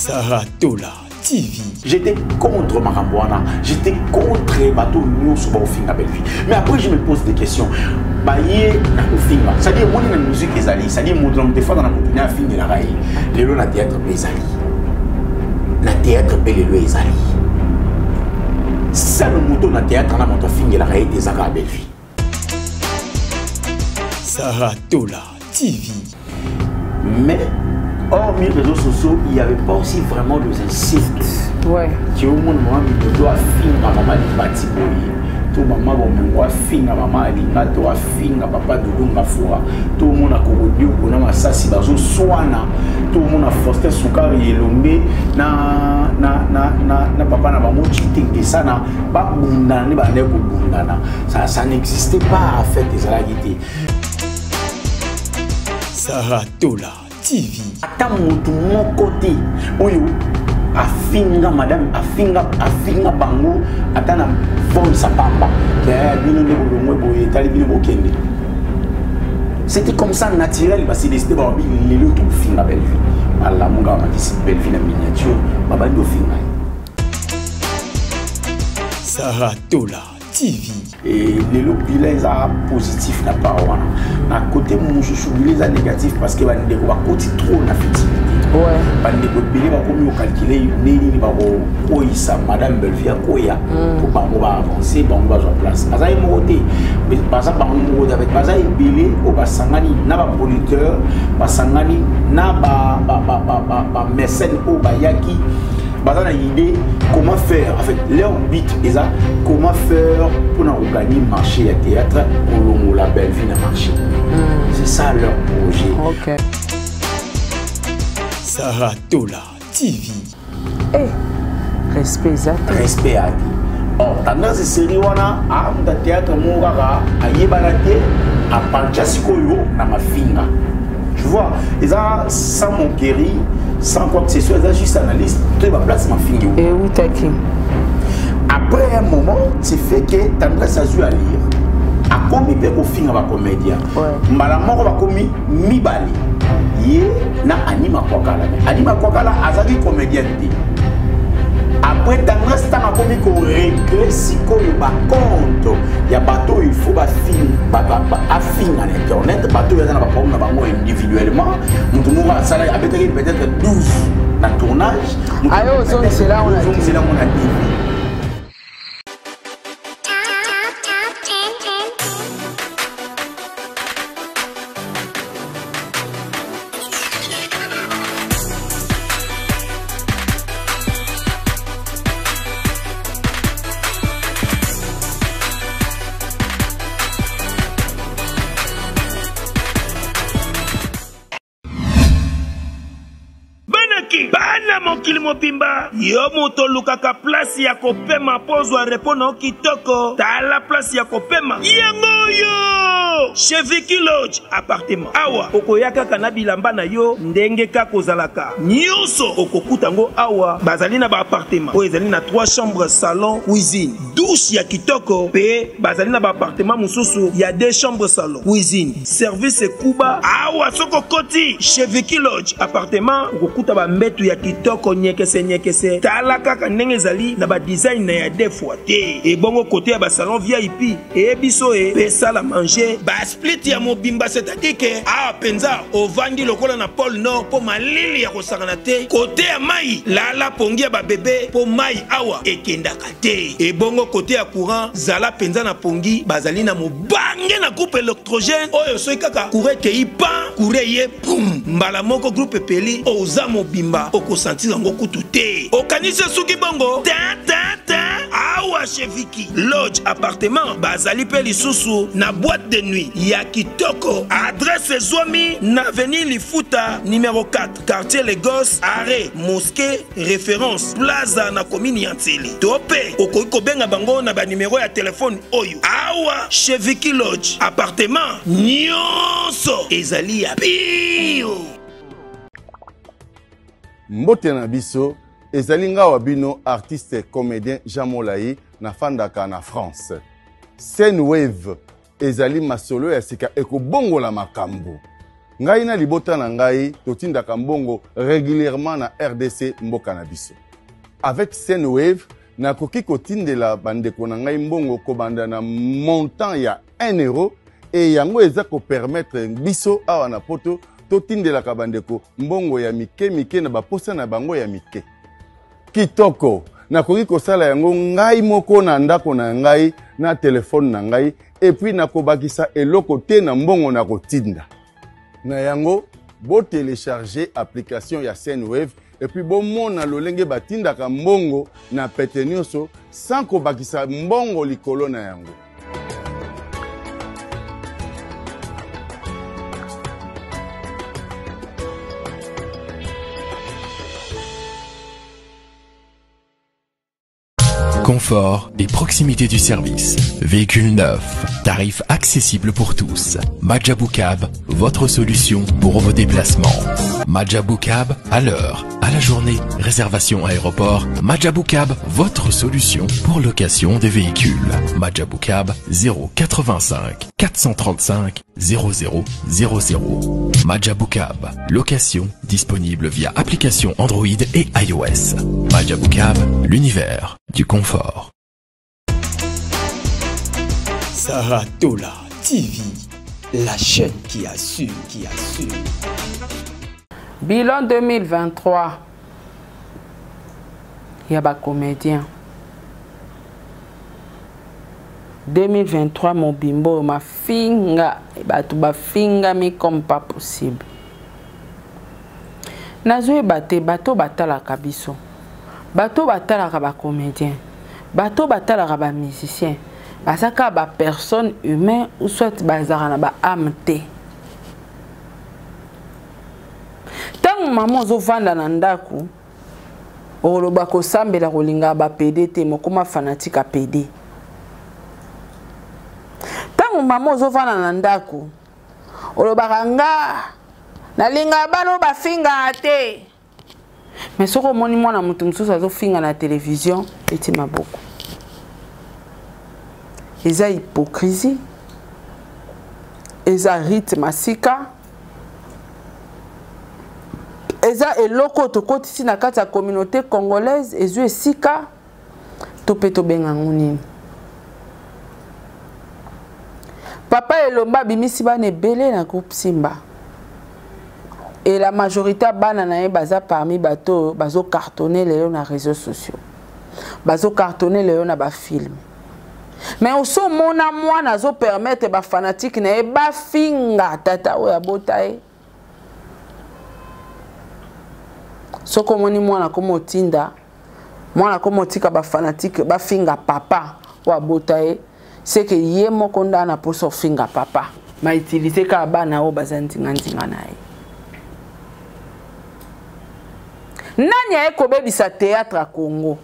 Sarah Tola TV. J'étais contre makambo wana, j'étais contre bato nyonso baofinga Bellevue. Mais après je me pose des questions. Baye na kofinga. C'est-à-dire moni na musique ezali, c'est-à-dire moto na moto efanda na moto ne afingelaka ye. Lelo na théâtre mpe ezali. Na théâtre mpe lelo ezali. Seul moto na théâtre na moto afingelaka ye te ezaka Bellevue. Sarah Tola TV. Mais hormis les réseaux sociaux, il n'y avait pas aussi vraiment des insultes. Ouais. Tu vois, mon maman, il doit finga maman Lipati boye. To maman bomengo afinga maman alinga to afinga papa Doudou Ngafura. To mona Kokodioko na masasi bazo swana. To mona Faustin Sukari Elombe na na na na na papa na bango Chitenge sana babundana nde bandaki kobundana. Ça ça n'existait pas en fait ezalaki te. Sarah Tola TV. Ata motu moko te oyo afinga madame afinga afinga bango ata na voice pamba ke bino nde bolongwe boye etali bino bokende c'était comme ça naturel basi décide bababi lelo tokofinga bellevue malamu kaka bakisi bellevue na miniature babandi ofinga ye Sarah Tola TV. Et lelo bilan eza positif na part wana na côté mosusu bilan eza négatif parce que bandeko bakoti trop na futilité ouais. bandeko ebele bakomi kocalcule nde nini bakokweyisa madame bellevie akoya mpo mm. bango baavance bango bazwa place baza ye moko te baza bango moko te avec baza ebele oyo basangani na baproducteur basangani na bamesene oyo bayaki baza na idée comment faire en fait leur but eza comment faire mpona kogagner marché ya théâtre kolongola bellevue na marché mm. c'est ça leur projet okay. Sarah Tola TV hey, eh, respect eza te respect ya te or tendance série wana amuta théâtre moko kaka ayebana te apancha sikoyo na mafinga tu vois eza sans moquerie sans quoi que ce soit eza juste analyse toyeba place mafingi eutaki après un moment c'est fait que tendresse azwi à lire akomi mpe kofinga bacomédien mbala moko bakomi mibale ye na anima kwakala anima kwakala azalaki comédienne te après tendresse ntango akomi koregle sikoyo bacompte ya bato oyo il faut afinga na internet bato oyo aza na baproblème na bango individuellement moto moko asalaki abetaki peut-être 12 na tournage ayo ozongisela yango na tv Banaki bana mokili mobimba yo moto olukaka place ya kopema mpo ozwa repo na yo kitoko tala place ya kopema yango oyo chez Vicky Lodge appartement awa okoya kaka na bilamba na yo ndenge kaka ozalaka nyonso okokuta yango awa bazali na baappartement oyo ezali na 3 chambres salon cuisine douche ya kitoko mpe bazali na baappartement mosusu ya 2 chambres salon cuisine service ekuba awa soki okoti chez Vicky Lodge appartement okokuta bambetu ya kitoko nyekese nyekese tala kaka ndenge ezali na badesign na ya deux fois te ebongo kote ya basalon vip eye biso e mpe sala manger basplit ya mobimba c'est-à-dire ke awa mpenza ovandi lokola na pole nord mpo malili ya kosakana te kote ya mai lala pongi ya babebe mpo mai awa ekendaka te ebongo kote ya courant zala mpenza na pongi bazali na mobange na groupe électrogène oyo soki kaka courant ekei pan courant eye pum mbala moko groupe epeli oza mobimba okosentir yango kutu te okanisi esuki bongo tin tin tin awa chez Vicky lodge appartement bazali mpe lisusu na boîte de nuit ya kitoko adresse ezwami na avenue lifuta numero 4 quartier Lagos arrêt mosquée référence plaza na commune ya Nsele to mpe okoki kobenga bango na banimero ya telefone oyo awa chez Vicky Lodge appartement nyonso ezali ya pio mbote na biso ezali nga wa bino artiste comédien Jean Molayi nafandaka na France Senwave ezali masolo ya sika ekobongola makambo. Ngai na libota na ngai totindaka mbongo regulierement na rdc mboka na biso. Avec Sendwave, nakoki kotindela bandeko na ngai mbongo kobanda na montant ya 1 euro et yango eza ko permettre biso awa na poto totindelaka bandeko mbongo ya mike mike na baposa na bango ya mike. Kitoko! Nakoki kosala yango ngai moko na ndako na ngai na telefone na ngai et puis nakobakisa eloko te na mbongo nakotinda. Na yango, bo telecharger application ya Sendwave et puis bomona lolenge batindaka mbongo na pete nyonso sans kobakisa mbongo likolo na yango. Confort et proximité du service. Véhicule neuf, tarif accessible pour tous. Majabou Cab, votre solution pour vos déplacements. Majabou Cab, à l'heure, à la journée, réservation aéroport. Majabou Cab, votre solution pour location des véhicules. Majabou Cab, 085 435 00 00. Majabou Cab, location disponible via application Android et iOS. Majabou Cab, l'univers du confort. Saratola TV, la chaîne qui assure, qui assure. Bilan 2023 ya ba comédien 2023 mobimba oyo mafinga bato bafingami comme pas possible. Nazoyeba te bato batalaka biso, bato batalaka ba comédien, bato batalaka ba musicien, baza kaka ba personne humaine ou soit bazalaka na ba âme te. Ntango mama ozovanda na ndako okoloba kosambela kolingaka ba PD te, mokoma fanatique ya PD. Ntango mama ozovanda na ndako olobaka nga nalingaka bana oyo bafingaka te, mais soki omoni mwana moto mosusu azofinga na télévision eti maboko, eza hypocrisie, eza rythme sika, eza eloko tokotisi na kati ya communauté congolaise, ezwi esika to pe tobenga yango nini. Papa Elomba abimisi bana ebele na groupe Simba et la majorité ya bana na ye baza parmi bato oyo bazo cartonner lelo na réseaux sociaux, bazo cartonner lelo na ba film. Mais oso mona mwana azo permettre ba fanatique na ye bafinga tata oyo abota ye. Soko omoni mwana komo otinda, mwana komo otika ba fanatique bafinga papa oyo abota ye, c'est que ye moko nda na poso ofinga papa. Ma utiliser kaka bana oyo baza ndinga ndinga na ye. Nani aye kobebisa théâtre ya Congo?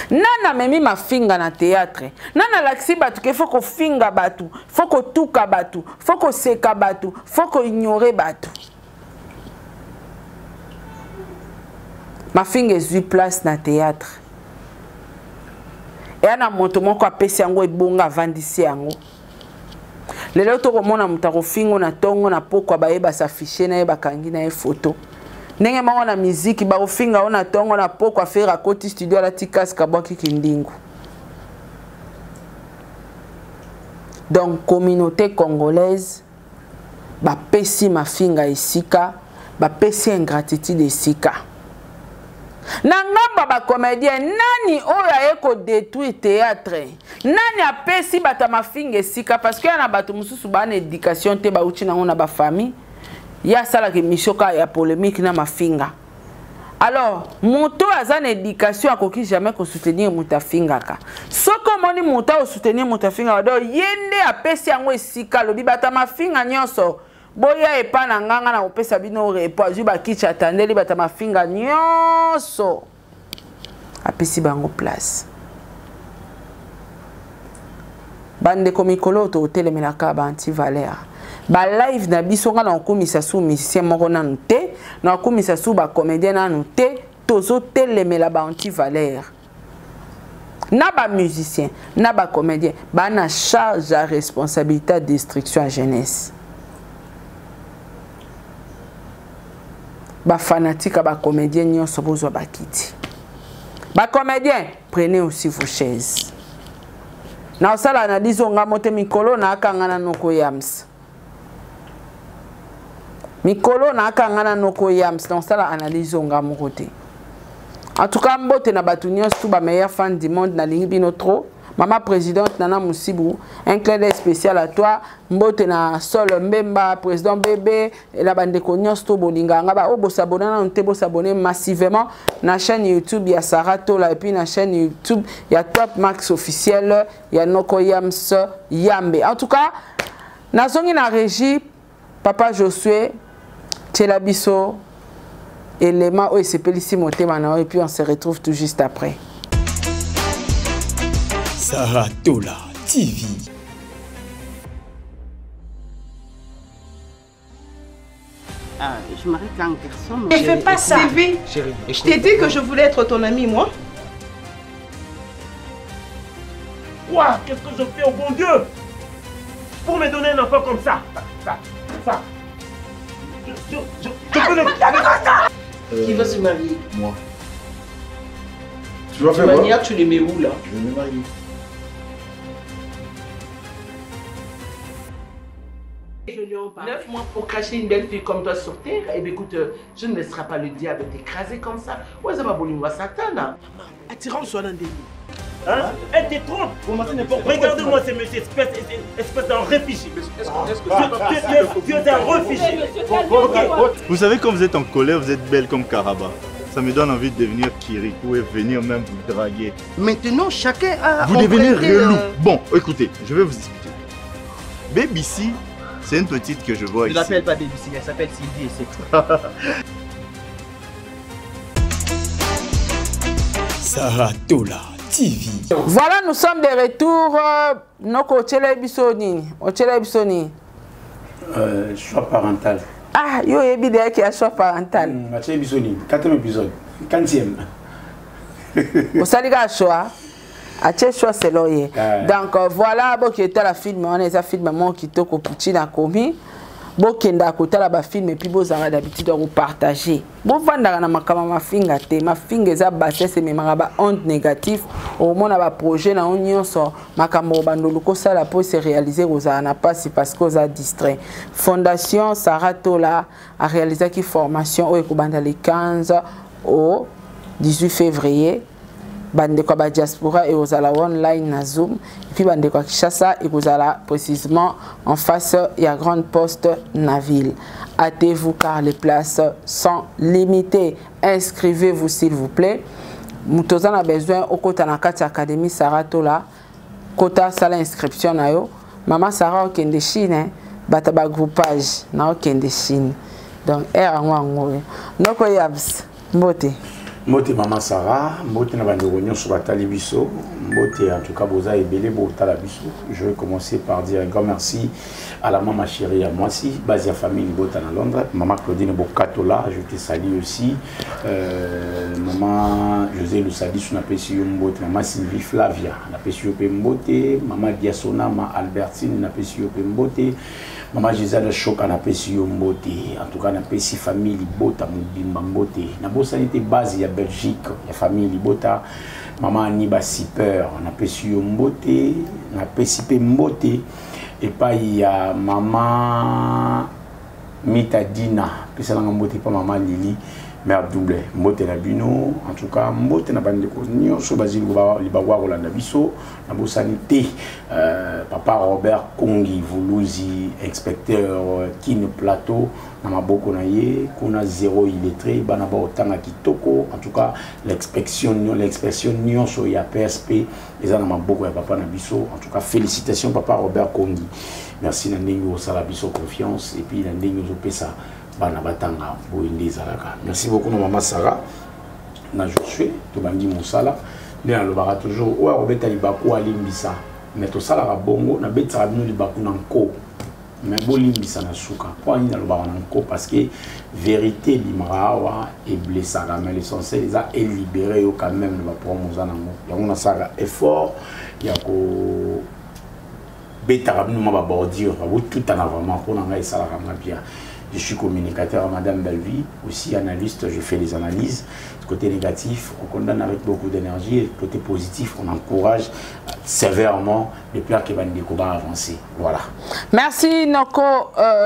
Nani amemi mafinga na théâtre? Nani alakisi bato ke faut kofinga bato, faut kotuka bato, faut koseka bato, faut koignorer bato? Mafinga ezwi place na théâtre. Eya na moto moko apesi yango ebonga, avandisi yango. Lelo tokomona moto akofingo na tongo na pokwa, bayeba s'afficher na ye, bakangi na ye photo. Ndenge moko na miziki, bakofinga yo na tongo na pokwa, affaire akoti studio alati casque abwaki kindingu. Donc communauté congolaise bapesi mafinga esika, bapesi ingratitude esika. Na ngambo ya ba comédien, nani oyo aye ko détruire théâtre? Nani apesi bato ya mafinga esika? Parce que ya na bato mosusu ba na éducation te, bauti nango na ba famille. Ya asalaka émission kaka ya polémique na mafinga. Alors, moto aza na éducation akoki jamais ko soutenir moto afingaka. Soki omoni moto ao soutenir moto afingaka, donc ye nde apesi yango esika, alobi bato ya mafinga nyonso boya epa na nganga na kopesa bino repos, azwi ba kicha atandeli bato ya mafinga nyonso apesi bango place. Bandeko mikolo oyo totelemelaka ba anti-valeur. Ba live na biso nga na kokumisa su musicien moko nanu te, na kokumisa su ba comédien nanu te, tozotelemela ba anti-valeur. Na ba musicien, na ba comédien, ba na charge ya responsabilité ya destruction ya jeunesse. Ba fanatique ba comédien nyonso bozwa bakiti. Ba comédien, prenez aussi vos chaises. Na osala analyse nga mote mikolo na akanga na noko yams. Mikolo na akanga na noko yams na osala analyse nga moko te. En tout cas mbote na batu nyonso tout ba meilleurs fans du monde na lingi bino trop. Maman présidente Nana Moussibou, un clin d'œil spécial à toi. Mbote na Sol Mbemba, président bébé, na bandeko nyonso to bolinga nga ba oyo bosabona nanu te bosabone massivement na chaîne YouTube ya Sarah Tola et puis na chaîne YouTube ya Top Max officiel ya Noko Yams Yambe. En tout cas, nazongi na régie papa Josué tiela biso élément oyo esepelisi motema na yo et puis on se retrouve tout juste après. Sarah Tola TV. Ah, je marie qu'un garçon. Ne fais pas ça. Sylvie, Chérie, je t'ai dit que je voulais être ton amie, moi. Quoi Qu'est-ce que je fais au bon Dieu Pour me donner un enfant comme ça Ça, ça. Je, je, je, je peux le... Qui va se marier Moi. Tu vas faire De quoi manière, tu les mets où là Je vais me marier. Neuf mois pour cracher une belle fille comme toi sur terre. Eh bien, écoute, je ne laisserai pas le diable t'écraser comme ça. Ouais, ça va bolingwa Satan. Attirant soit dans des Hein Elle te trompe. Regardez-moi ce monsieur, espèce, espèce d'un réfugié. Tu es un réfugié. Vous savez, quand vous êtes en colère, vous êtes belle comme Karaba. Ça me donne envie de devenir Kirikou et venir même vous draguer. Maintenant, chacun a. Vous devenez emprunté, relou. Bon, écoutez, je vais vous expliquer. Baby C, c'est une petite que je vois Je ici. l'appelle pas Baby C, elle s'appelle Sylvie et c'est tout. Sarah Tola TV. Voilà, nous sommes de retour. Noko otiela biso nini? Otiela biso nini? Choix parental. Ah, yo yebi de ki ya choix parental. Atie biso nini? Quatrième épisode. Quantième. Osali kaka choix. Atie choix selon ye. Donc voilà, boketa film wana eza film moko kitoko Poutine akomi. Bokenda kotala ba film et puis bozala d'habitude ya kopartager. Bovandaka na makambo mafinga te. Mafinga eza bassesse ememaka ba onde négatif. Omona ba projet na yo nyonso makambo bandolu kosala po se réaliser kozala na pasi parce que oza distrait. Fondation Sarah Tola a réalisé formation oyo ekobanda le 15 au 18 février. Bandeko ba diaspora et ozala online na Zoom et puis bandeko ya Kinshasa et ozala précisément en face ya grande poste na ville. Hâtez-vous car les places sont limitées. Inscrivez-vous s'il vous plaît. Mutoza na besoin okota na kati académie Sarah Tola kota sala inscription na yo. Maman Sarah okende Chine, bata ba groupage na okende Chine. Donc er yango yango. Noko yabs mbote. Mbote maman Sarah, mbote na bandeko nyonso batali biso, mbote en tout cas boza ebele botala biso. Je vais commencer par dire un grand merci à la maman chérie à moi aussi, base ya famille Libota na Londres, maman Claudine Bokatola, je te salue aussi. Maman José Lusadi na pesi yo mbote, maman Sylvie Flavia na pesi yo pe mbote, maman Diasona ma Albertine na pesi yo pe mbote. Maman Gisèle Choka na pesi yo mbote. En tout cas na pesi famille Libota mobimba mbote. Na bosani te base ya Belgique ya famille Libota. Maman Aniba Siper na pesi yo mbote, na pesi pe mbote epai ya maman Mita Dina, pesa nanga mbote pa maman Lili mère double mbote na bino. En tout cas mbote na bandeko nyonso bazili libakwa kolanda biso. Na bosani te papa Robert Kongi Vuluzi inspecteur Kin Plateau na maboko na ye kuna zéro illettré bana ba otanga kitoko. En tout cas l'expression l'expression nyonso ya PSP eza na maboko ya papa na biso. En tout cas félicitations papa Robert Kongi, merci na ndenge osala biso confiance et puis na ndenge ozopesa bana batanga boye nde ezalaka. Merci beaucoup na mama Sarah na Josué tobandi mosala nde nalobaka toujours oyo akobeta libaku alimbisa, mais tosalaka bongo nabetisaka bino libaku na nko, mais bolimbisa na suka. Mpo nini nalobaka na nko? Parce que vérité ebimaka awa eblessaka, mais l'essentiel eza elibéré yo quand même na baproblème oza nango. Yango nasalaka effort ya kobetaka bino mwa babordure, babotutana vraiment mpo na ngai esalaka nga bien. Je suis communicateur à Madame Bellevie, aussi analyste, je fais des analyses. Côté négatif, on condamne avec beaucoup d'énergie, et côté positif, on encourage sévèrement de peur que bandeko ba avancer. Voilà. Merci Noko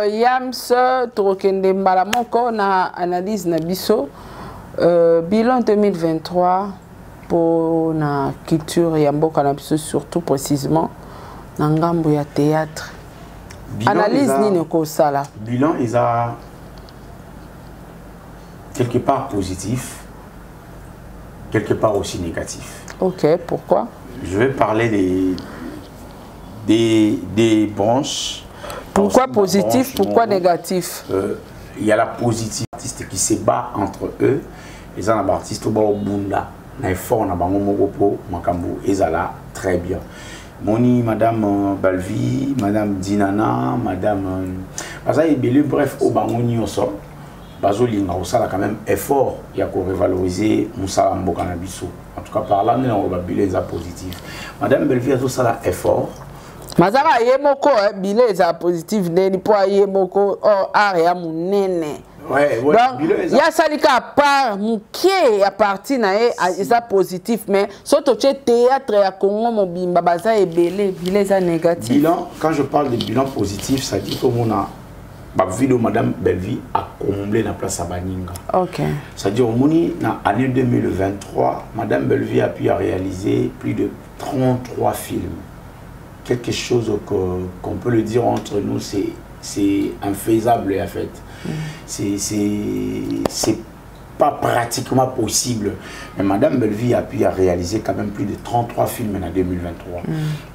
Yams tokende mbala moko na analyse na biso. Bilan 2023 pour na culture ya mboka na biso, surtout précisément na ngambo ya théâtre. Bilan analyse nini kosala? Bilan eza quelque part positif, quelque part aussi négatif. Ok, pourquoi? Je vais parler des branches. Pourquoi Dans positif, branche, pourquoi négatif? Il y a la positive artiste qui se bat entre eux. Les artistes au Bunda, na effort na bango moko po makambo ezala très bien. Moni, Madame Balvi, Madame Dinana, Madame baza ebele, bref, au bango nyonso bazolinga kosala quand même effort ya ko revaloriser mosala mboka na biso. En tout cas par là nde na bilan eza positif. Madame Bellevue azosala effort. Mazaka ye moko, bilan eza positif ndeni po ye moko, oh, art ya munene. Ouais, ouais, donc, bilan eza ya salika à part mukie ya parti na ye, Si. eza positif, mais soto che théâtre ya Congo mobimba baza ebele, bilan eza négatif. Bilan, quand je parle de bilan positif, ça dit que mon a ba vidéo Madame Bellevue a comblé la place à Baninga. Ok. C'est-à-dire au moni na année 2023, Madame Bellevue a pu réaliser plus de 33 films. Quelque chose qu'on peut le dire entre nous, c'est infaisable en fait. C'est pas pratiquement possible. Mais Madame Bellevue a pu réaliser quand même plus de 33 films en 2023.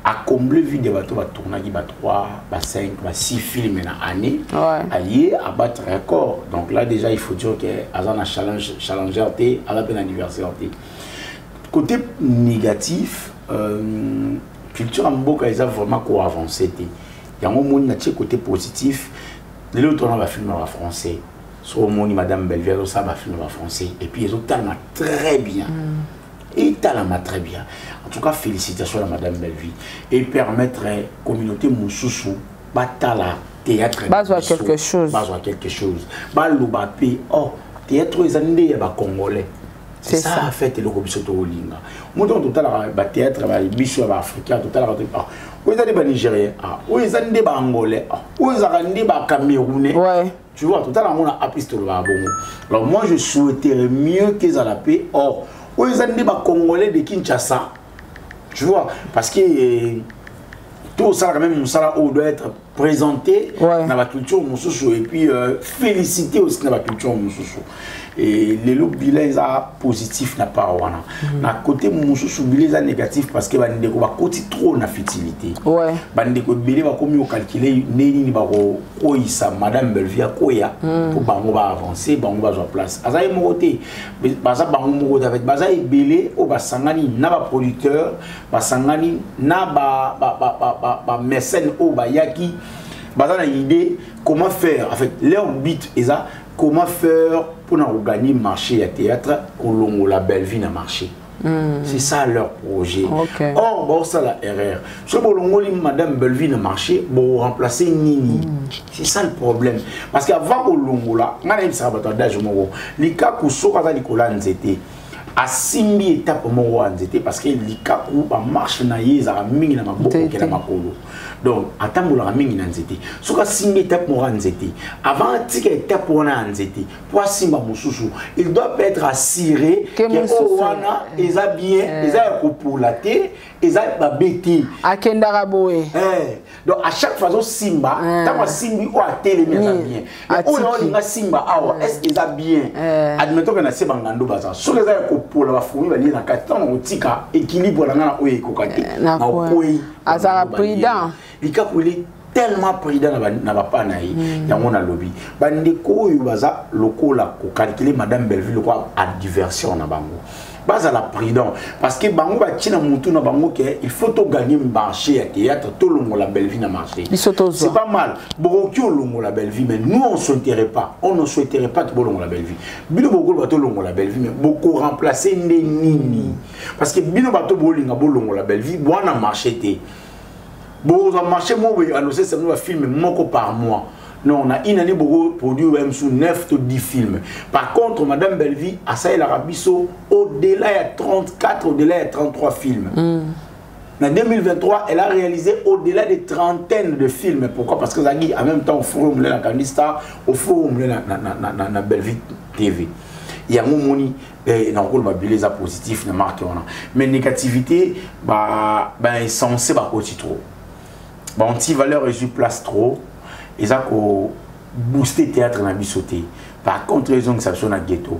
A comblé vide de bateau, ba tourna qui ba 3, ba 5, ba 6 films en année. A lié à battre record. Donc là déjà il faut dire que azana challenge, challenger T, à la peine anniversaire T. Côté négatif, culture en mboka ils a vraiment quoi avancer T. Il y a un moment où côté positif, l'autre on va filmer en français. So moni Madame Bellevue ça va filmer en français et puis ils ont tellement très bien. Et tellement très bien. En tout cas félicitations à Madame Bellevue et permettre à la communauté Moussousou batala théâtre bazwa biso, quelque chose. Bazwa quelque chose. Ba loba pe oh théâtre ezande ya ba congolais. C'est C'est ça, ça. en fait le biso to linga. Moto total ba théâtre ba biso ba africain total ba ah oyo eza nde ba nigérien, ah oyo eza nde ba angolais, ah oyo ezaka nde ba camerounais. Tu vois, tout à l'heure, on a appris ce bongo. Alors moi, je souhaiterais mieux qu'ils aient la paix. Or, oyo eza nde ba congolais de Kinshasa. Tu vois, parce que tout ça, quand même, ça doit être présenté dans la culture mosusu et puis félicité aussi dans la culture mosusu. Et les loups bilan eza positif na part wana. Na côté mosusu bilan eza négatif parce que ba ndeko ba koti trop na futilité. Ba ndeko ebele ba komi calculer neni ni ba ko koyisa Madame Bellevue koya pour bango ba avancer, bango ba zwa place. Aza ye moko te. Baza bango moko te avec baza ebele o ba sangani na ba producteur, ba sangani na ba ba ba ba ba, ba mécène o ba yaki. Baza na idée comment faire en fait leur but eza comment faire pour na gagner marché à théâtre kolongola Bellevue na marché. C'est ça leur projet. Or bon ça la erreur. So bolongoli Madame Bellevue na marché bon remplacer nini. C'est ça le problème parce qu'avant kolongola ngana yebisaka bato adage moko likaku soka za likola nzete asimbi étape moko ya nzete parce que likaku ba marche na ye ezalaka mingi na maboko Nzete. ke na makolo. Donc atambolaka mingi na nzete. Soki asimbi étape moko ya nzete, avant atika étape wana ya nzete, po asimba mosusu, il doit être assuré Ke que mosusu. oyo wana eza bien, eza ya kopola te, eza mabe te. Akendaka boye. Donc à chaque fois azosimba, ntango asimbi oyo atelemi aza bien. Mais oyo Atiki. olinga simba awa, est-ce que eza bien? Admettons que na se bangando baza. Soki eza ya kopola bafourmi balie na kati, ntango otika équilibre na nga na oyo ekoka te. Na Na kwa. okwei. Azala Bango balie. prudent. Likaku il est tellement prudent na ba pa na ye. Yango na lobi. Bandeko oyo baza lokola kokalkule Madame Bellevue lokola a diversion na bango. Bazala prudent parce que bango batie na mutu na bango ke il faut to gagner marché ya théâtre, to longola Bellevue na marché. Biso tozwa. C'est pas mal. Bokoki olongola Bellevue, mais nous on souhaiterait pas. On ne souhaiterait pas to bolongola Bellevue. Bino bokolo bato longola Bellevue, mais boko remplacer nde nini? Parce que bino bato bolinga bolongola Bellevue, bwana marché te. Bon, on marché moi, oui, annoncé c'est un film moko par mois. Non, na une année boko produire même sous 9 to 10 films. Par contre, Madame Bellevue asalelaka biso au-delà ya 34, au-delà ya 33 films. En 2023, elle a réalisé au-delà de trentaine de films. Pourquoi? Parce que Zagui, en même temps, au forum de la Candy Star, au forum de la, na, na, na, na Bellevue TV. Il y a un moni, eh, dans le bilan eza positif na marque wana. Mais négativité, bah, bah, insensé, bah, côté trop. Bah, anti-valeur et place trop. Et ça, ko booster théâtre na biso te. Par contre, ils ont que ça sonne à ghetto.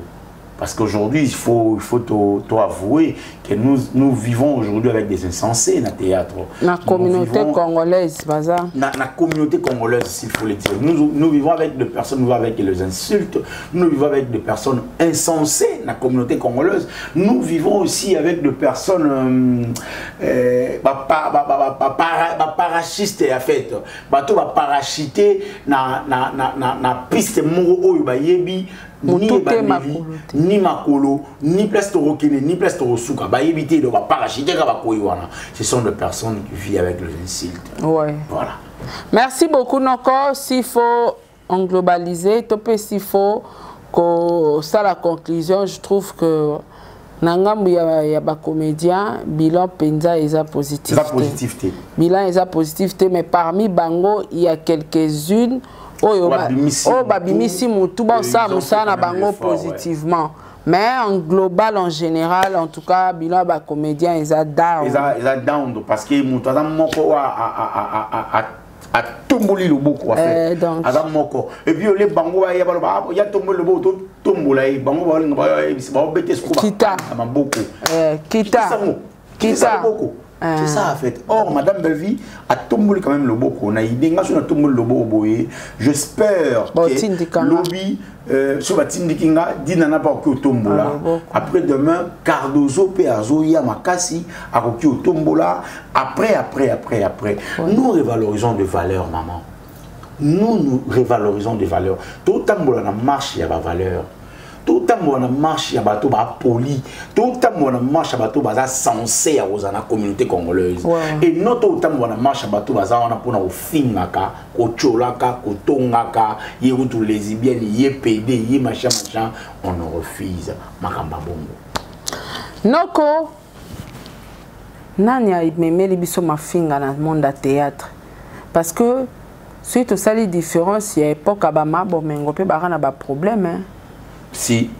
Parce qu'aujourd'hui, il faut te avouer que nous, nous vivons aujourd'hui avec des insensés dans le théâtre. La Nous communauté vivons congolaise, baza. La communauté congolaise, s'il faut le dire. Nous, nous vivons avec des personnes, nous vivons avec les insultes, nous vivons avec des personnes insensées dans la communauté congolaise. Nous vivons aussi avec des personnes bah, bah, bah, bah, bah, bah, bah, parachistes, en fait. Bato ba parachuter na, na, na, na, na piste moko oyo ba yebi, ni Motu te ebandeli, makolo te. ni makolo, ni place tokokende, ni place tokosuka. Ba yebi te, donc ba parachuter ka ba koyi wana. Ce sont des personnes qui vivent avec les insultes. Voilà. Merci beaucoup Noko. S'il faut en globaliser, topé s'il faut que ça la conclusion, je trouve que na ngambu ya ba comédien, bilan penza eza positif Eza te. positif te. Bilan eza positif te, mais parmi bango il y a quelques-unes oyo Babimisi oyo mutu. babimisi mutu, ba Ils osala ont fait mosala na quand même bango l'effort, ouais. positivement. Mais en global, en général, en tout cas, bilan ba comédien eza down. Eza down parce que mutu aza moko wa a tomboli loboko, en fait. Donc. Aza moko. Et puis, les bango ba ya ba loba, ah, ya tomboli loboko, to tombola ye. Bango ba linga ba ya, ba obete siko ba Kita. na maboko. Kita. Kita sango. Kita. Kita loboko. C'est ça en fait. Or, Madame Bellevue a tomboli quand même loboko. On a idée, nga so na tomboli loboko boye. J'espère Bon, que tindika nga. lobby, so ba tindiki nga, di nana pa oki otombola. Ah, loboko. Après demain, Cardozo pe azo ya makasi, akoki otombola. Après, après, après, après. Nous révalorisons de valeurs, maman. Nous, nous révalorisons des valeurs. Tout tambola na marche, il y a ba valeur. Tout tambola na marche, il y a bato ba poli. Tout tambola na marche, il y a bato ba censé ya kozala na communauté congolaise. Et non tout tambola na marche, il y a bato ba za wana pona kofingaka, kocholaka, kotongaka, ye kutu lesbienne, ye PD, ye machin, machin, on en refuse. Makamba bongo. Noko, nani amemeli biso mafinga na monde ya théâtre? Parce que soki tosali différence ya époque ya ba Mabomengo mpe baka na ba problème, hein? Si.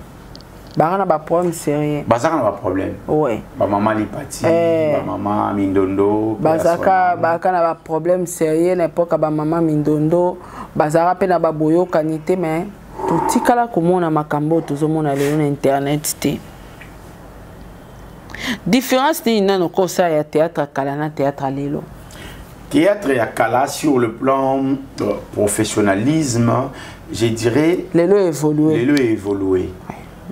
Baka na ba problème sérieux. Bazaka na ba problème. Ouais. Ba mama Lipati, ba mama Mindondo, pe Bazaka, Aswana. baka na ba problème sérieux na époque ya ba mama Mindondo, bazaka pe na ba boyokani te, mais totikala komona makambo oyo tozomona lelo na internet te. Différence nini nano kosala ya théâtre ya kala na théâtre ya lelo? Théâtre ya kala sur le plan professionnalisme, je dirais Lelo évolué. Lelo évolué.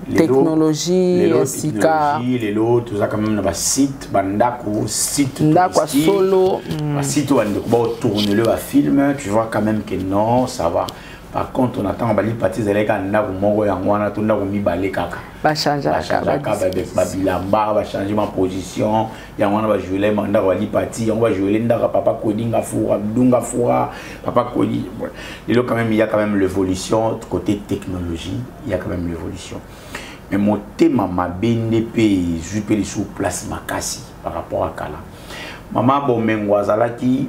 Lelo, Technologie, lelo, sika. technologie, lelo, tout ça quand même, ba site, ba ndako, site Ndako touristique. solo. Ba site, ba ndako, ba tourner le film, tu vois quand même que non, ça va. Par contre, on attend ba lipati zele ka ndako moko ya ngwana, to ndako mibale kaka. Ba changer Ba changer ba ka, ba disposition. ba bilamba, ba changer ma position. Ya ngwana ba jouer ma ndako ba lipati, ya ngwana ba jouer ndako papa Kodi Ngafura, Dunga Fura, papa Kodi. Bon. Lelo quand même, il y a quand même l'évolution côté technologie, il y a quand même l'évolution. Mais motema mabe nde pe ezwi pe lisusu place makasi par rapport à kala. Mama Bomengo azalaki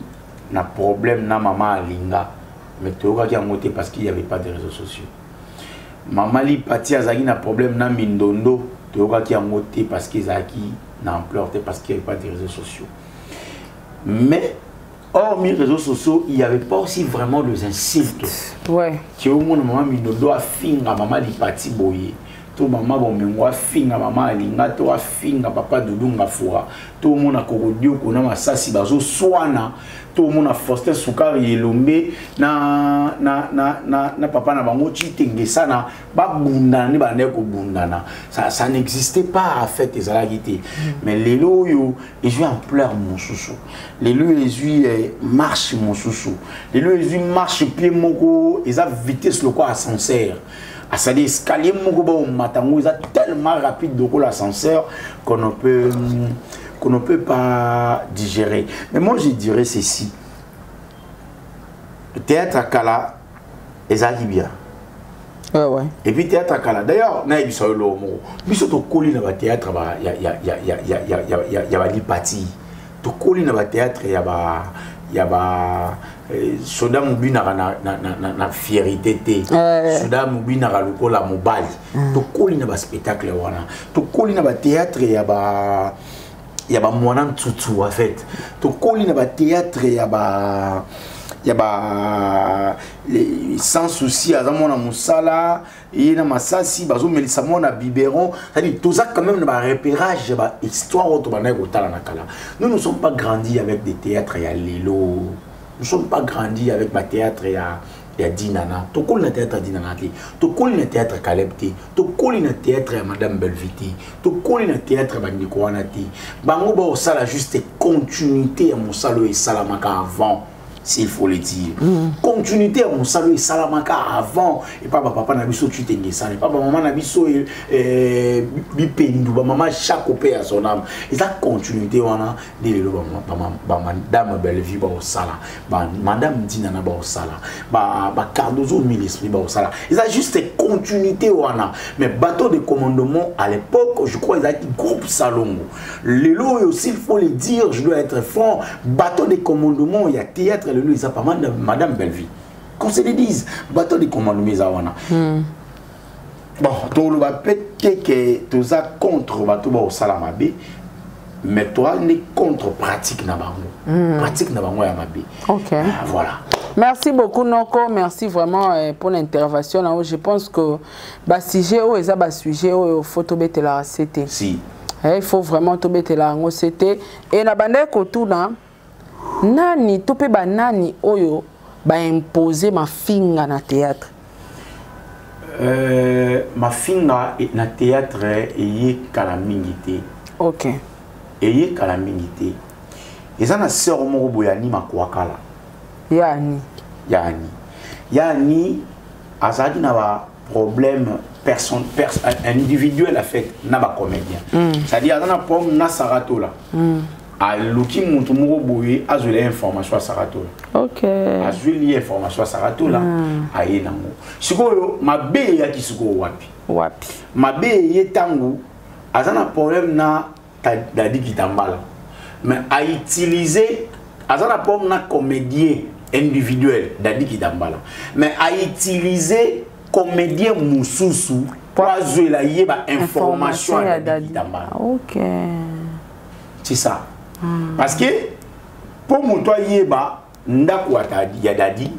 na problème na mama Alinga, mais toyokaki yango te parce qu'il y avait pas de réseaux sociaux. Mama Lipati azalaki na problème na Mindondo, toyokaki yango te parce qu'il ezalaki na ampleur te parce qu'il y avait pas de réseaux sociaux. Mais hormis réseaux sociaux, il y avait pas aussi vraiment des insultes. Qui au moins mama Mindondo afinga mama Lipati boye. To mama Bomengo afinga mama Alinga, to afinga papa Doudou Ngafura, to mona Kokodio kona masasi bazo swana, to mona Faustin Sukari Elombe na, na, na, na, na papa na bango Chitenge sana ba bundana ni ba ndeko bundana. Ça, ça n'existait pas en fait ezalaki te. Mais lelo oyo ezwi ampleur mosusu. Lelo ezwi marche mosusu. Lelo ezwi marche pied moko eza vitesse lokola ascenseur. Ah, c'est-à-dire escalier moko ba matango eza tellement rapide lokola ascenseur qu'on ne peut pas digérer. Mais moi je dirais ceci. Le théâtre à Kala, Ezalaki bien. Ouais, ouais. Et puis théâtre kala. D'ailleurs, nayebisa yo eloko moko. Biso tokoli na ba théâtre ba ya ya ya ya ya ya ya ya ya ba lipati. Tokoli na ba théâtre ya ba ya ba eh, soda mobinaka na, na, na, na, na fierité te. Soda mobinaka lokola mobali. Tokoli na ba spectacle wana. Tokoli na ba théâtre ya ba ya ba mwana ntutu en fait. Tokoli na ba théâtre ya ba ya ba les, sans souci aza mwana mosala ye na masasi bazomelisa mwana biberon, c'est-à-dire toza quand même na ba repérage ya ba histoire oyo tobandaki kotala na kala. Nous ne sommes pas grandis avec des théâtres ya lelo, nous sommes pas grandis avec ba théâtre ya ya Dinana. Tokoli na théâtre ya Dinana te, tokoli na théâtre Caleb te, tokoli na théâtre ya Madame Bellevue te, tokoli na théâtre ya bandeko wana te. Bango baosala juste continuité ya mosala oyo esalamaka avant, s'il faut le dire. Continuité ya mosala oyo esalamaka avant epa bapapa na biso Tuitenge esala, epa bamama na biso eh, Bipendu, bamama Chako mpe ya son âme. Eza continuité wana nde lelo bamadame Bellevue baosala, bamadame Dinana baosala, bacardozo mille esprit baosala. Eza juste continuité wana. Mais bateau de commandement à l'époque, je crois, ezalaki groupe Salongo. Lelo oyo, s'il faut le dire, je dois être franc, bateau de commandement ya théâtre lelo eza pas madame Bellevue. Qu'on se le dise, bateau de commandement eza wana. Bon, toloba pe te ke toza contre bato baosala mabe, mais toza nde contre pratique na bango. Pratique na bango ya mabe. Ah, voilà. Merci beaucoup Noko, merci vraiment pour l'intervention. Là, je pense que ba sujet oyo eza ba sujet oyo faut tobetela c'était. Si. Eh, il faut vraiment tobetela yango c'était. Et na bande kotuna nani to pe ba nani oyo ba imposer mafinga na théâtre. Mafinga na théâtre eye kala mingi te. Eye kala mingi te. Eza na sœur moko boye ani makwakala. Yani. Yani. Yani azalaki na ba problème personne individuel en fait na ba comédien. C'est-à-dire aza na problème na Saratola. Aluki mutu moko boye azwela information ya Saratola. Azweli information ya Saratola, aye nango. Sikoyo mabe eyaki sikoyo wapi? Wapi? Mabe eye tangu aza na problème na Dadi Kitambala. Mais a utiliser aza na problème na comédien individuel Dadi Kitambala. Mais a utiliser comédien mususu po azwela ye ba information ya Dadi Kitambala. C'est ça. Parce que pour moto ayeba ndako ya Dadi,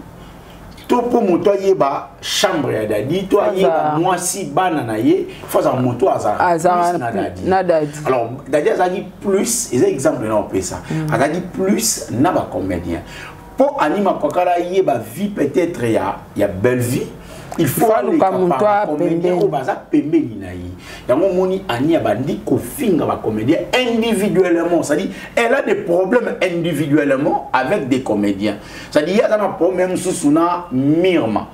to po moto ayeba chambre ya Dadi, to ayeba mwasi bana na ye, faut azala moto azala Azala plus na Dadi. na Dadi. Alors Dadi azalaki plus, eza exemple na opesa. Azalaki plus na ba comédien. Po anima kwakala yeba vie peut-être ya belle vie, il faut Faut aluka aleka moto par comédien pembeni. oyo baza pembeni na ye. Yango moni Annie abandi kofinga ba comédien individuellement, c'est-à-dire elle a des problèmes individuellement avec des comédiens. C'est-à-dire il y a un problème sous na Mirma.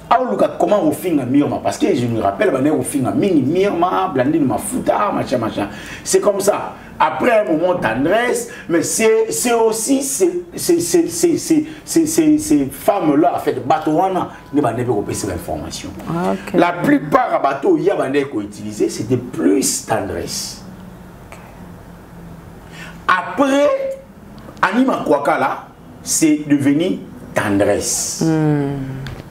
Aluka comment kofinga Mirma, parce que je me rappelle bande kofinga mingi Mirma, Blandine Mafuta, machin machin. C'est comme ça. Après un moment tendresse, mais c'est aussi ces femmes-là, en fait, bateau wana, ne ba nebe kopesa l'information. La plupart ya bateau ya ba nebe ko utiliser, c'était plus tendresse. Après, Anima Kwakala, c'est devenu tendresse.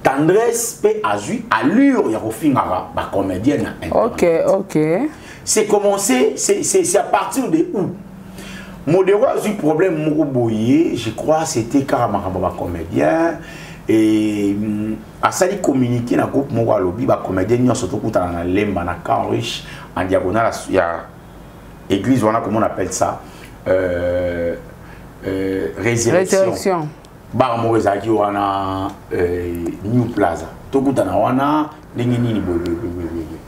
Tendresse pe azui allure ya kofingaka ba comédien na internet. C'est commencé, c'est à partir de où Modero a eu problème moko boye, je crois c'était Karamakamba ba comédien et asali communiquer na groupe moko alobi ba comédien nyonso tokutana na Lemba na Camp Riche en diagonale ya église wana, comment on appelle ça, résurrection. Résurrection. Bar moko ezalaki wana New Plaza. Tokutana wana ndenge nini boye, boye, boye, boye, boye.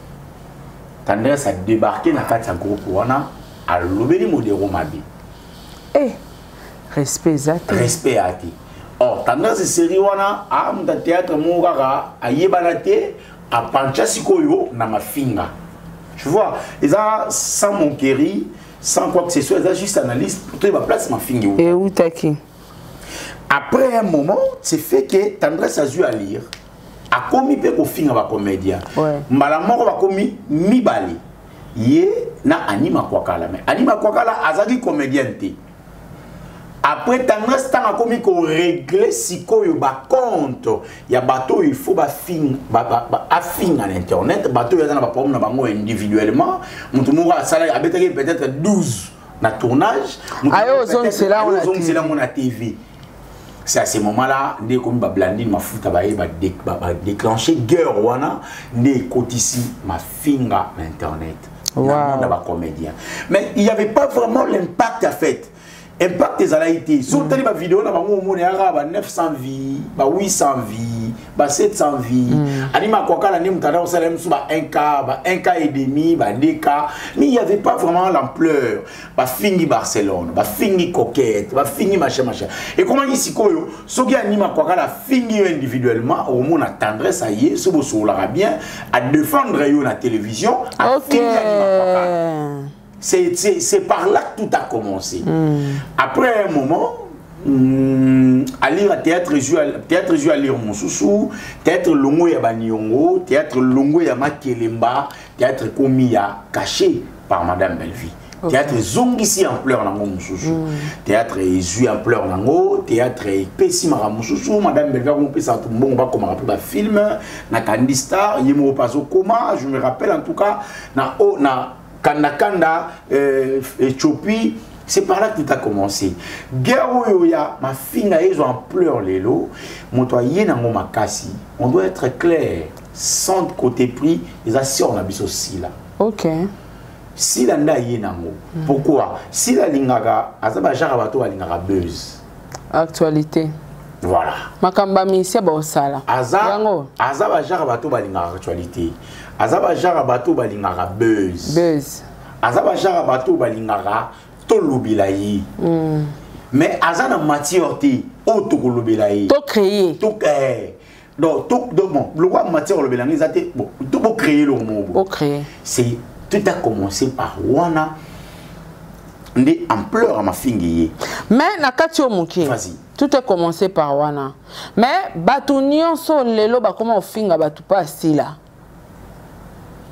Tendresse a débarqué na kati ya groupe wana, alobeli Modero mabe. Eh, respect eza te. Respect ya te. Or, tendresse série wana, a muta théâtre moko kaka, ayebana te, apancha sikoyo na mafinga. Tu vois, eza sans moquerie, sans quoi que ce soit, eza juste analyse pour toyeba place mafinga E outaki. Après un moment, c'est fait que Tendresse a dû à lire. Akomi mpe kofinga bacomédien. Mbala moko bakomi mibale, ye na Annie Makwakala. Mais Annie Makwakala azalaki comédienne te. Après, Tendresse, ntango akomi korégler sikoyo bacompte ya bato oyo il faut bafinga, afinga na internet, bato oyo aza na baproblème na bango individuellement, moto moko asala, abetaki peut-être 12 na tournage. Ayo ozongisela yango na TV. C'est à ce moment-là nde ekomi bablandine mafuta baye badéclencher guerre wana, nde ekotisi mafinga na internet na monde ya bacomédien. Mais il y avait pas vraiment l'impact. En fait, impact ezalaki te. So otali bavideo na bango, omona yaka ba 900 vues, ba 800 vues, ba 700 vues. Annie Makwakala nde moto anda kosala ye mosusu ba 1K, ba 1K et demi, ba 2K, mais il y avait pas vraiment l'ampleur. Bafingi Barcelone, bafingi Coquette, bafingi machin machin. Ekomaki sikoyo, soki Annie Makwakala afingi yo individuellement, omona Tendresse aye, so bosololaka bien, adéfendre yo na télévision, afingi Annie Makwakala. C'est par là que tout a commencé. Après un moment, allure théâtre théâtre joue allure mosusu, théâtre longo ya baniongo, théâtre longo ya makelemba, théâtre komi ya caché par Madame Bellevue. Théâtre ezongisi ampleur nango mosusu. Théâtre ezwi ampleur nango, théâtre epesi makambo mosusu. Madame Bellevue akomopesa bato mbongo, bakomaka mpe bafilm na Candy Star, ye moko mpe azokoma. Je me rappelle en tout cas na, oh, na Kanda Kanda, Éthiopie. C'est par là que tout a commencé. Guerre oyo ya mafinga ezwa ampleur lelo, moto aye nango makasi, on doit être clair, sans côté pris, eza sœur na biso Sila. Sila nde aye nango. Pourquoi Sila alingaka? Aza bagenre bato balingaka buzz. Actualité. Voilà. Makambo ya misia baosala. Aza yango. Aza bagenre bato balingaka actualité, aza bagenre bato balingaka buzz. Buzz. Aza bagenre bato balingaka tolobela ye, mais aza na matière te oyo tokolobela ye. To créer. To, donc, to, bon, lokwa matière olobela yango eza te. Bon, to bocréer eloko moko boye. O créer. C'est tout a commencé par wana nde ampleur ya mafingi ye. Mais na kati oyo moke. Vas-y. Tout est commencé par wana, mais bato nyonso lelo bakoma kofinga bato mpo asila,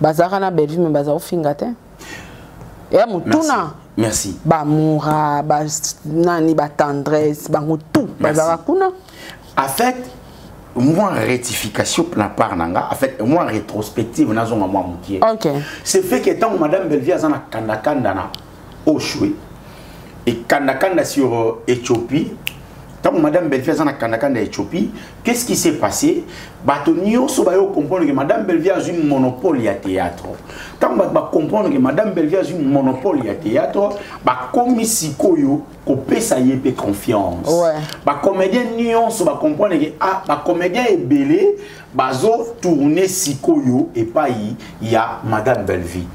bazalaka na Bellevue, mais baza kofinga te eya motuna. Merci. Bamoura, nani, batendresse, bango tout bazalaka kuna. En fait, moi, rectification na part nanga, en fait, moi, rétrospective nazonga mwa mokie. C'est fait que ntango Madame Bellevue aza na kandakanda na Oshwe et kandakanda sur Éthiopie, ntango Madame Bellevue aza na kandakanda ya Éthiopie, qu'est-ce qui s'est passé? Bato nyonso bayo comprendre que Madame Bellevue azwi monopole ya théâtre. Ntango bato bacomprendre que Madame Bellevue azwi monopole ya théâtre, bakomi sikoyo kopesa ye mpe confiance. Bacomédien nyonso bacomprendre que, ah, bacomédien ebele bazotourne sikoyo epai ya Madame Bellevue.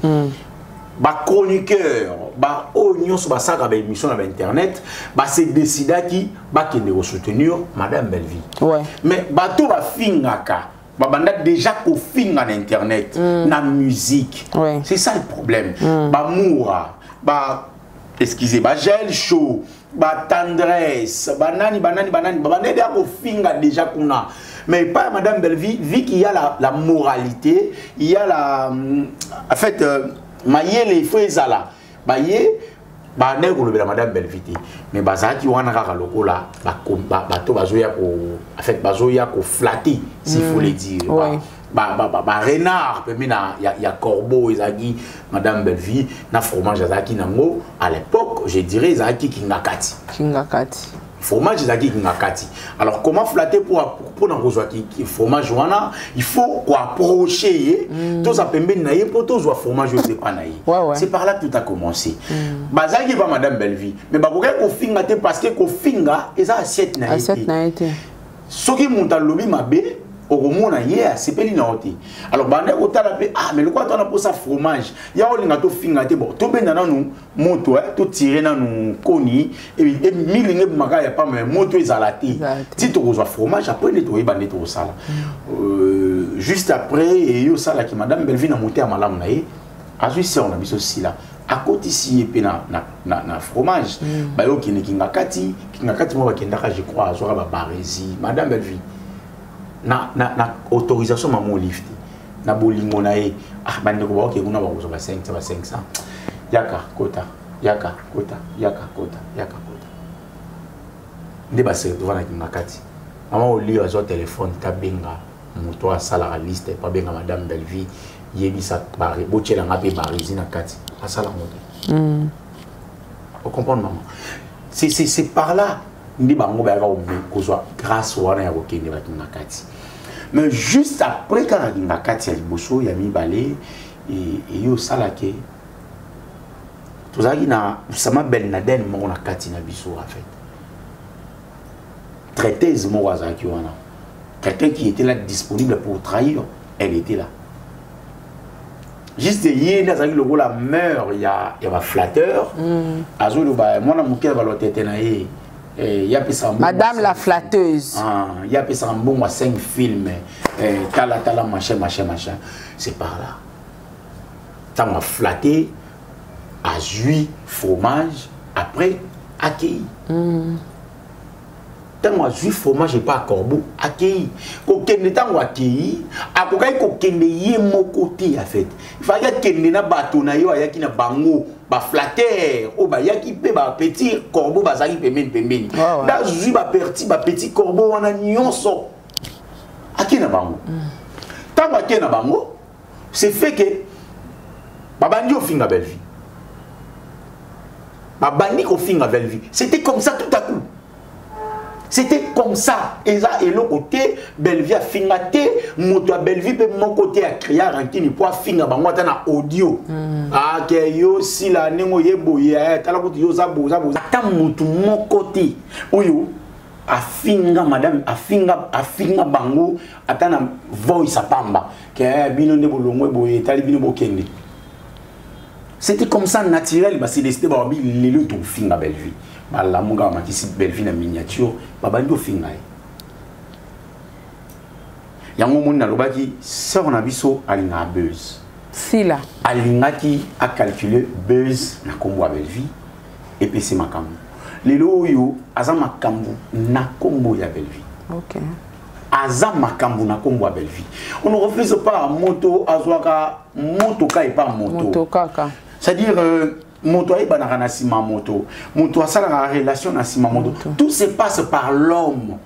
Bachroniqueur, baoyo nyonso basalaka baémission na bainternet, base décidaki bakende kosoutenir Madame Bellevue. Mais bato bafingaka, babanda déjà kofinga na internet, na musique. C'est ça le problème. Bamoura, ba, excusez, bagel show, batendresse, banani banani banani, babanda déjà kofinga déjà kuna. Mais pas Madame Bellevue, vu qu'il y a la moralité, il y a la, en fait, mayele, il faut ezala baye bandeki kolobela Madame Bellevue te, mais bazalaki wana kaka lokola bato bazoya ko, en fait, bazoya koflatter, s'il faut le dire. Ba renard pembe na ya corbeau ezalaki Madame Bellevue na fromage azalaki nango à l'époque, je dirais ezalaki Kingakati. Kingakati. Fromage ezalaki Kingakati. Alors, comment flatter pour na kozwa fromage wana? Il faut koapprocher ye, tozwa pembeni na ye mpo tozwa fromage oyo epa na ye. C'est par là que tout a commencé. Bazalaki pa Madame Bellevue, mais bakokaki kofinga te, parce que kofinga eza assiette na ye assiette te. Na ye te. Soki moto alobi mabe, okomona ye asepeli na yo te. Alors banda kotala mpe, ah, mais lokola twana mposa fromage ya olinga, tofinga te. Bon, tobenda nanu moto, totire nanu koni milinga ebimaka ya pamba, moto ezala te ti tokozwa fromage. Après nde toyeba nde tokosala. Juste après eyi osalaki Madame Bellevue na moto ya malamu na ye, azwi sœur na biso Sila, akotisi ye mpe na fromage. Bayokende Kingakati. Kingakati moko bakendaka, je crois azwaka babaresi Madame Bellevue. Na, na, na autorisation mama Olive te. Na bolingo na ye. Ah, bandeko baoke kuna bakozwa ba 500 ba 500. Yaka kota, yaka kota, yaka kota, yaka kota. Nde ba se retrouva na Kingakati. Mama Olive azwa telefone tabenga moto asalaka liste po abenga madame Bellevue yebisa botyela nga mpe barisi na kati asala yango te. Ocomprendre mama, c'est par là nde bango bayaka kozwa grâce wana ya kokende bato na kati. Mais juste après kaka kinga kati ya liboso ya mibale eye osalake tozalaki na Osama Ben Laden moko na kati na biso, en fait traiteuse moko azalaki wana, quelqu'un qui était là disponible pour trahir, elle était là juste. Ye nde azalaki lokola meur ya baflatteur. Azoloba mwana moke ya balotete na ye, ye apesaka Madame la flatteuse. Ah, ye apesaka mbongo ya 5 film, tala tala, machin machin machin. C'est par là ntango aflatte, azwi fromage, après akei. Ntango azwi fromage epa corbeau, akei kokende. Ntango akei, akokaki kokende ye moko te. En fait ifalaki akende na bato na ye oyo ayaki na bango, baflatteur oyo bayaki mpe bapetit corbeau bazalaki pembeni pembeni. Nde azwi bapetit corbeau wana nyonso, akei na bango. Ntango akei na bango, c'est fait que babandi ofinga Bellevue, babandi kofinga Bellevue. C'était comme ça, tout à coup c'était comme ça. Eza eloko te Bellevue afinga te, moto ya Bellevue mpe moko te acréa rancune mpo afinga bango ata na audio. Ake yo sila ndenge oye boye, tala kutu yo oza boye, oza boye. Ata motu moko te oyo afinga madame, afinga bango ata na voice apamba ke bino nde bolongwe boye, etali bino, bokende. C'était comme ça, naturel. Baseleste bawabi lelo tofinga Bellevue, balamuka, bamatisi Bellevue na miniature, babandi ofinga ye. Yango omoni nalobaki sœur na biso alingaka buzz. Sila. Alingaki acalcule buzz na nkombo ya Bellevue, epesi makambo. Lelo oyo aza makambo na nkombo ya Bellevue. Aza makambo na nkombo ya Bellevue. On ne refuse pas, moto azwaka motoka epa moto. Moto kaka. C'est-à-dire moto ayebanaka na nsima moto, moto asalaka relation na nsima moto. Tout se passe par l'homme.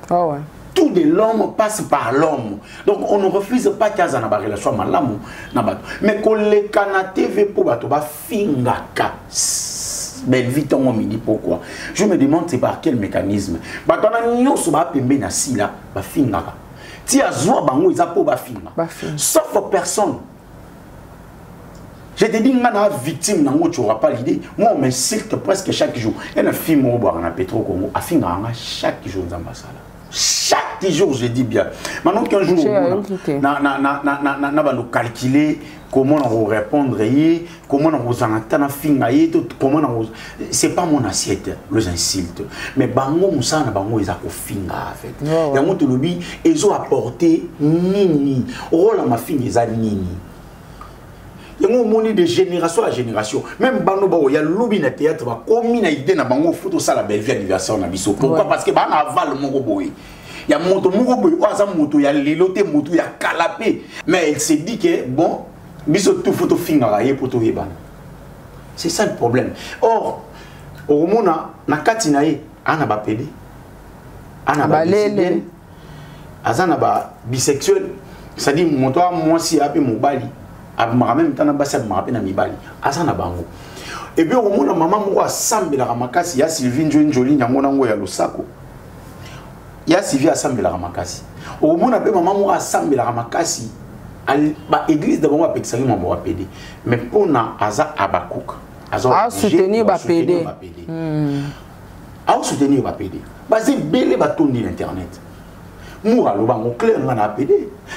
Oh ouais. Tout de l'homme passe par l'homme. Donc on ne refuse pas qu'aza na barelation malamu na bato, mais koleka na TV mpo bato bafingaka Bellevue ntongo midi pourquoi, je me demande, c'est par quel mécanisme bato wana nyonso bapembe na sila bafingaka ti azwa bango, eza mpo bafinga, sauf personne. Je te dis, nga na victime nango, tu auras pas l'idée. Moi, on m'insulte presque chaque jour. Et na film moko bwaka na Petro Congo, afingaka nga chaque jour. Nzambe asala, chaque jour, je dis bien. Maintenant qu'un jour na na na na na na na bando calculer comment on répondre ye, comment on kozanga ta na finga ye to comment on, c'est pas mon assiette, les insultes. Mais bango, mosala na bango eza kofinga. En fait yango tolobi, ezo apporter nini? Rôle ya mafinga eza nini? Yango omoni, de génération à génération, même bano baoya lobi na théâtre, bakomi na idée na bango, faut tosala Bellevue anniversaire na biso. Pourquoi? Parce que bana aval moko boye ya moto moko boye oyo aza moto ya lelo te, moto ya kala mpe, mais elle s'est dit que bon, biso tout faut tofingaka ye mpo toyebana. C'est ça le problème. Or okomona na kati na ye ana bapédé, ana balele, aza na ba bisexuel, c'est-à-dire moto a mwasi ape mobali, abimaka même tana basi, abimaka mpe na mibali, aza na bango. Et puis okomona mama moko asambelaka makasi ya Sylvie Njoi Njoli, yango nango ya losako ya Sylvie, asambelaka makasi. Okomona mpe mama moko asambelaka makasi, baéglise na bango bapekisaki mambo ya pédé, mais mpona aza abakuka, asoutenir bapédé. Aosoutenir bapédé. Baza ebele, batondi na internet. Mour aloba yango clair, nga na apd.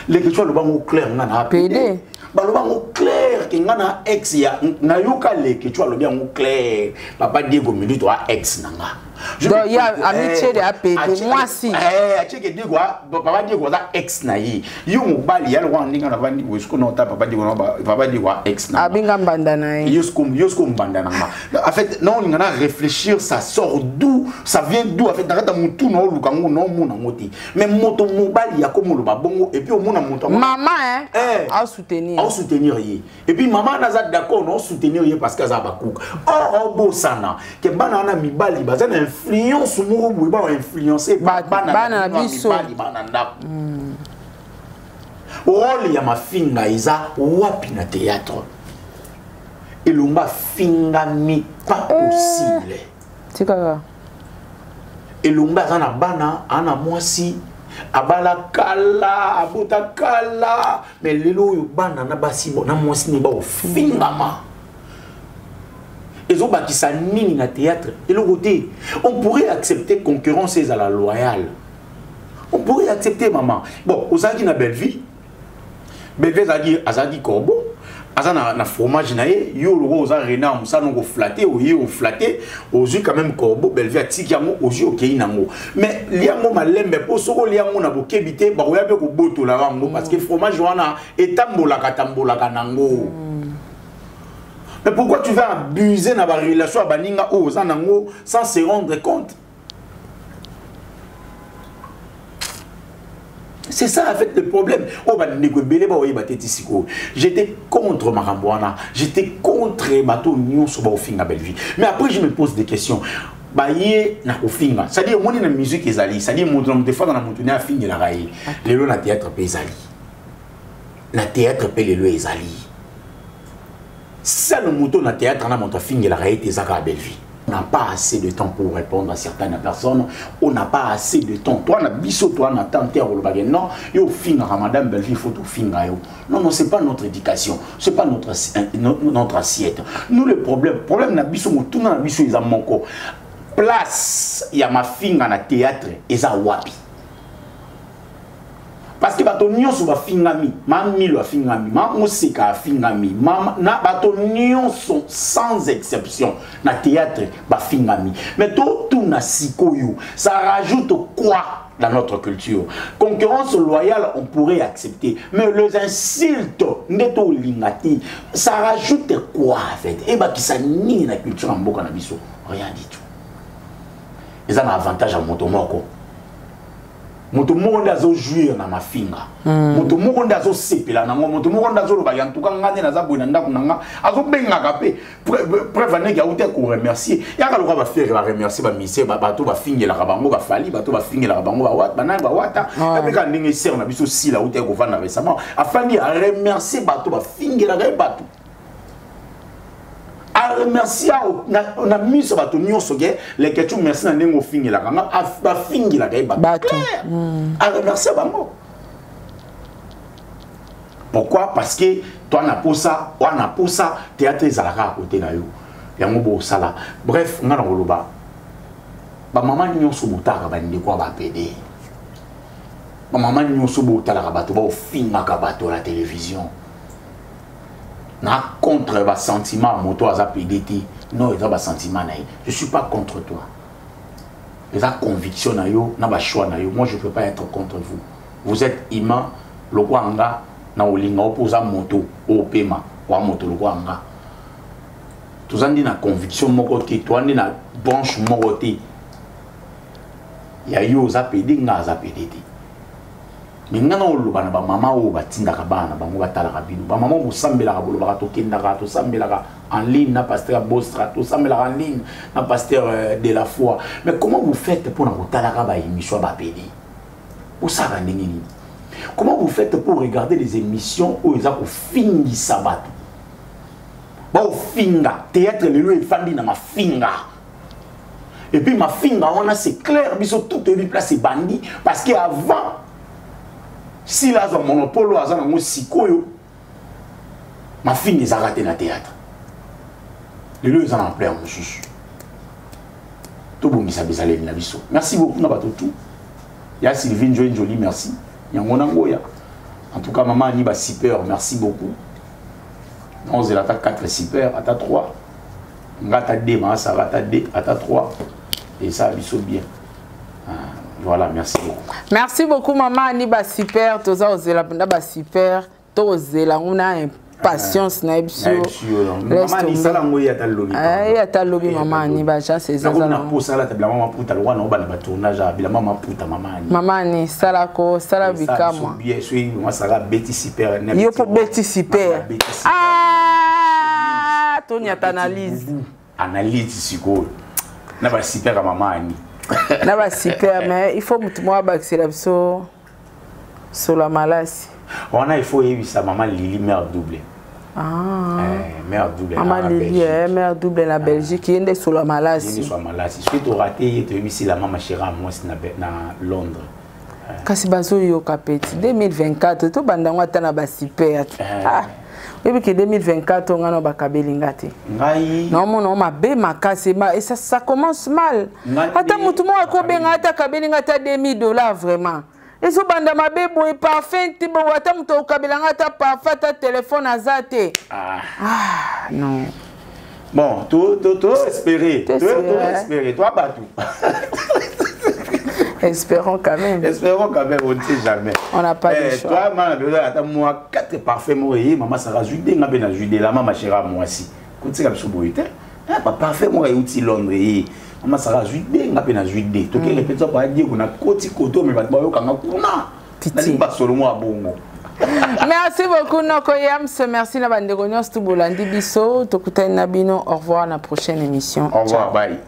Lekecu aloba yango clair, nga na apd. Baloba yango clair ke nga na ex ya nayoka. Lekecu alobi yango clair, papa Diego Milito a ex na nga. Donc ye amitie de apede mwasi. Atieke Diego, papa Diego aza ex na ye. Yo mobali ya lokwa ndinga na vandi boye sikoyo na papa Diego na papa Diego ex na. Abenga mbanda na ye. Yo siko mbanda na nga. En fait, non on a réfléchir, ça sort d'où? Ça vient d'où? En fait, na kata mutu na oluka ngo na omona ngo te. Mais moto mobali ya komoloba bongo et puis omona moto. Maman hein, eh, a soutenir. A soutenir ye. Et puis maman naza d'accord non soutenir ye parce que aza bakuka. Or obosana ke bana wana mibali baza na influence moko boye ba influencer bana na biso mibali bana ndako. Rôle ya mafinga eza wapi na théâtre? Elomba fingami pas possible. Tikaka. Elomba aza na bana, ana mwasi, abala kala, abota kala, mais lelo oyo bana na basi na mwasi ne ba ofingama. Ezobakisa nini na théâtre? Eloko te. On pourrait accepter concurrence ezala loyale. On pourrait accepter maman. Bon, ozalaki na Bellevue. Bellevue azalaki azalaki corbeau. Aza na fromage na ye, yo loko oza renard mosala noko flatter, oye o flatter, ozwi quand même corbeau, Bellevue atiki yango, ozwi okei nango. Mais liango malembe po soko liango na bokebi te, bakoya pe kobotola yango parce que fromage wana etambolaka tambolaka nango. Mais pourquoi tu vas abuser na ba relation ya baninga oyo oza nango sans se rendre compte? C'est ça en fait le problème. Oh bah ndeko ebele ba oyeba te tisiko. J'étais contre makambo wana, j'étais contre bato nyonso ba ofinga Bellevue. Mais après je me pose des questions. Ba ye na kofinga. C'est-à-dire moni na musique ezali, c'est-à-dire moto na moto na moto na afinga la ye. Lelo na théâtre pe ezali. Na théâtre pe lelo ezali. Seul moto na théâtre na moto afinga la ye te ezaka Bellevue. On n'a pas assez de temps pour répondre à certaines personnes. On n'a pas assez de temps. Toi, na biso, toi, na tante, on le non. Yo, finga, madame Bellevue, il faut tout finga, yo. Non, non, c'est pas notre éducation. C'est pas notre assiette. Nous, le problème, na biso, tout na biso, ils ont manqué. Place, il y a ma finga na théâtre, ils ont wapi. Parce que bato nyonso ba fingami, ma Milo a fingami, ma Moseka a fingami, ma na bato nyonso sans exception na théâtre ba fingami. Mais tout na sikoyo, ça rajoute quoi dans notre culture? Concurrence loyale, on pourrait accepter, mais les insultes ndeto lingati, ça rajoute quoi en fait? Et ba ki sa ni na culture en mboka na biso, rien du tout. Ils ont un avantage à moto moko. Moto moko nde azo jouir na mafinga. Moto moko nde azo sepela nango, moto moko nde azo loba ya ntuka nga nde naza boye na ndako na nga, azo bengaka pe. Preuve ndenge auti ko remercier. Yaka loka ba fier ba remercier ba ministère, ba bato ba fingelaka bango, ba fali, bato ba fingelaka bango, ba wat, ba nani, ba wata. Epe ka ndenge sœur na biso sila auti ko vanda récemment, afandi a remercier bato ba fingelaka ye bato. A remercier na, na miso bato nyonso ke les questions merci na ndenge ofingelaka nga, a, ba fingelaka ye bato. Bato. Clair. A remercier bango. Pourquoi? Parce que toi na posa, wa na posa théâtre ezalaka à côté na yo. Yango bo sala. Bref, nga na koloba. Ba mama nyonso botaka ba ndeko ba PD. Ba mama nyonso botalaka bato ba ofingaka bato na télévision. Na contre ba sentiment moto aza PDT. Non, eza ba sentiment na ye. Je suis pas contre toi. Eza conviction na yo, na ba choix na yo. Moi je peux pas être contre vous. Vous êtes humain, lokwa nga na olinga opoza moto opema wa moto lokwa nga. Tozandi na conviction moko te, toandi na branche moko te. Ya yo oza PD, nga aza PDT. Mais nga na oloba na ba mama oyo batindaka bana na bango batalaka bino. Ba mama bosambelaka, bolobaka tokendaka, tosambelaka en ligne na pasteur Bostra, tosambelaka en ligne na pasteur de la foi. Mais comment vous faites pour na kotalaka ba émission ba PD? Osaka ndenge nini? Comment vous faites pour regarder les émissions oyo eza kofingisa bato? Ba ofinga, théâtre lelo efandi na mafinga. Et puis mafinga wana c'est clair, biso tout est place et bandit parce que avant s'il a un monopole aza nango sikoyo mafinga ezalaka te na théâtre. Lelo eza na ampleur mosusu. Tobongisa bizaleli na biso. Merci beaucoup na bato tout. Ya Sylvie Njoy Njoli, merci. Yango na ngoya. En tout cas maman Annie ba super, merci beaucoup. On zela ata 4 super, ata 3. Nga ata 2, ma sara ata 2, ata 3. Esala biso bien. Ah, voilà, merci beaucoup. Merci beaucoup mama Annie, ba super, toza ozela mpenza ba super, tozela ngo na impatience na yebi so. Mama Annie sala ngo ye ata lobi. Eh, ye ata lobi mama Annie ba agence eza za. Na posa la bilamba maputa lokwa na obana ba tournage ya bilamba maputa mama Annie. Mama Annie sala ko sala bikamwa. Bien soki mama Sarah beti super. Yo po beti super. Ah, tonyata analyse. Analyse sikoyo na ba super ya mama Annie. Na ba super, mais il faut mutu moko abakisela biso sola malasi. Wana il faut oyebisa mama Lili mère double. Ah. Eh, mère double. Mama Lili, eh, mère double na Belgique, ye nde sola malasi. Ye nde sola malasi. Soki to raté ye toyebisi la mama chéra mwasi na, na Londres. Kasi bazoyoka peti 2024 tobanda yango ata na basuper. Eh. Ah, oyebi ke 2024 ngai na bakabeli nga te, ngai naomona o mabe makasi et ça commence mal. Ata motu moko akobenga ata akabeli nga ata 2000 $, vraiment ezobanda mabe boye. Parfum te bo, ata moto akokabela nga ata parfum, ata telefone aza te. Ah. Ah non. Bon, to espérer, to espérer, toi batou. Espérons quand même. Espérons quand même, on ne sait jamais. On n'a pas eh, de choix. Toi, man, attends, moi, quatre parfums, moi, maman Sarah Jude, nga bena Jude, la maman chéra, moi aussi. Kotika biso boye te. Ah, ba parfum moi euti Londres, eh. Maman Sarah Jude, nga bena Jude. Toke répétition pa Diego na koti koto mais bato bayokanga kuna. Pitié. Ba solo moi bongo. Merci beaucoup Noko Yams, merci na bandeko nyonso tu bolandi biso, tokutani na bino, au revoir na prochaine émission. Au revoir, bye.